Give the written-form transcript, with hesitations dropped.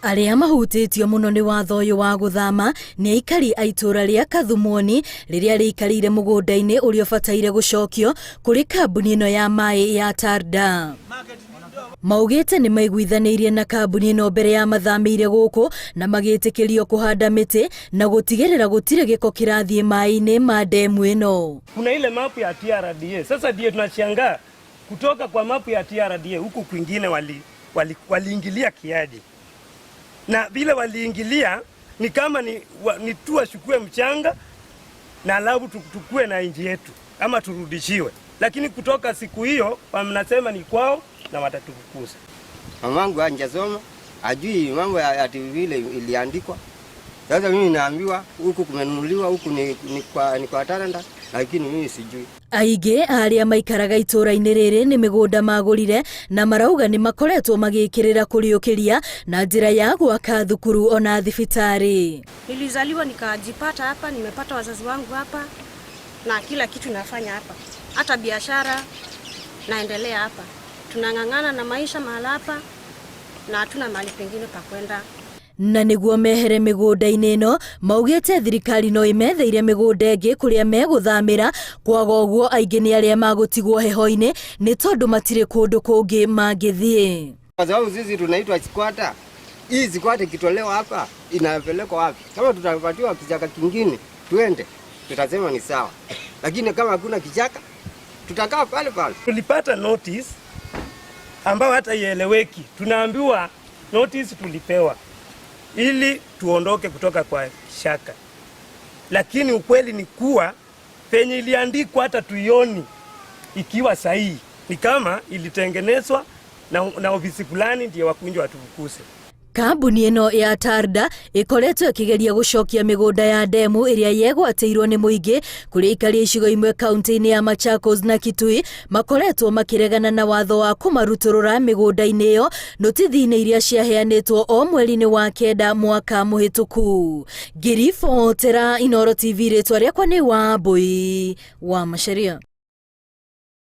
Arĩa mahutĩtio mũno nĩ watho ũyũ wa gũthama nĩ aikari a itũũra rĩa Kathumoni rĩrĩa rĩikarĩire mũgũnda-inĩ ũrĩa ũbataire gũcokio kũrĩ kambuni ĩno ya maĩ ya Tarda. Maugĩte nĩ maiguithanĩirie na kambuni ĩno mbere ya mathamĩire gũkũ na magĩtĩkĩrio kũhanda mĩtĩ na gũtigĩrĩra gũtirĩ gĩko kĩrathiĩ maĩ-inĩ ma ndemu ĩno. Kuna ile mapu ya TRDA. Sasa ndiye tunashangaa kutoka kwa mapu ya TRDA huku kwingine waliingilia wali kiaje, na vile waliingilia ni kama ni tu wachukue mchanga na alafu tukue na nchi yetu ama turudishiwe, lakini kutoka siku hiyo wanasema ni kwao na watatufukuza. Mamangu hajasoma, ajui mambo ya ati vile iliandikwa. Sasa mimi naambiwa huku kumenunuliwa, huku ni kwa Taranda, lakini mimi sijui. Aingĩ arĩa maikaraga itũũra-inĩ rĩrĩ nĩ mĩgũnda magũrire na marauga nĩ makoretwo magĩkĩrĩra kũrĩũkĩria na njĩra ya gwaka thukuru ona thibitarĩ. Nilizaliwa nikajipata hapa, nimepata wazazi wangu hapa na kila kitu nafanya hapa, hata biashara naendelea hapa. Tunang'ang'ana na maisha mahala hapa na hatuna mahali pengine pa kwenda. Na nĩguo mehere mĩgũnda-inĩ ĩno, maugĩte thirikari no ĩmetheire mĩgũnda ĩngĩ kũrĩa megũthamĩra. Kwaga ũguo, aingĩ nĩ arĩa magũtigwo heho-inĩ nĩ tondũ matirĩ kũndũ kũngĩ mangĩthiĩ. Kwa sababu sisi tunaitwa squatter. Hii squatter ikitolewa hapa inapelekwa wapi? Kama tutapatiwa kichaka kingine tuende, tutasema ni sawa, lakini kama hakuna kichaka tutakaa pale pale. Tulipata notice ambayo hata ieleweki. Tunaambiwa notice tulipewa ili tuondoke kutoka kwa kichaka, lakini ukweli ni kuwa penye iliandikwa hata tuioni ikiwa sahihi, ni kama ilitengenezwa na ofisi fulani ndiye wakunja watufukuse. Kambuni ĩno ya Tarda ĩkoretwo ĩkĩgeria gũcokia mĩgũnda ya ndemu ĩrĩa yegwatĩirwo nĩ mũingĩ, kũrĩa aikari a icigo imwe kaunti-inĩ ya Machakos na Kitui makoretwo makĩregana na watho wa kũmarutũrũra mĩgũnda-inĩ ĩyo notithi-inĩ iria ciaheanĩtwo o mweri-inĩ wa 9 mwaka mũhĩtũku. Ngĩribotera Inooro TV, rĩtwa rĩakwa nĩ Wambui wa Macharia.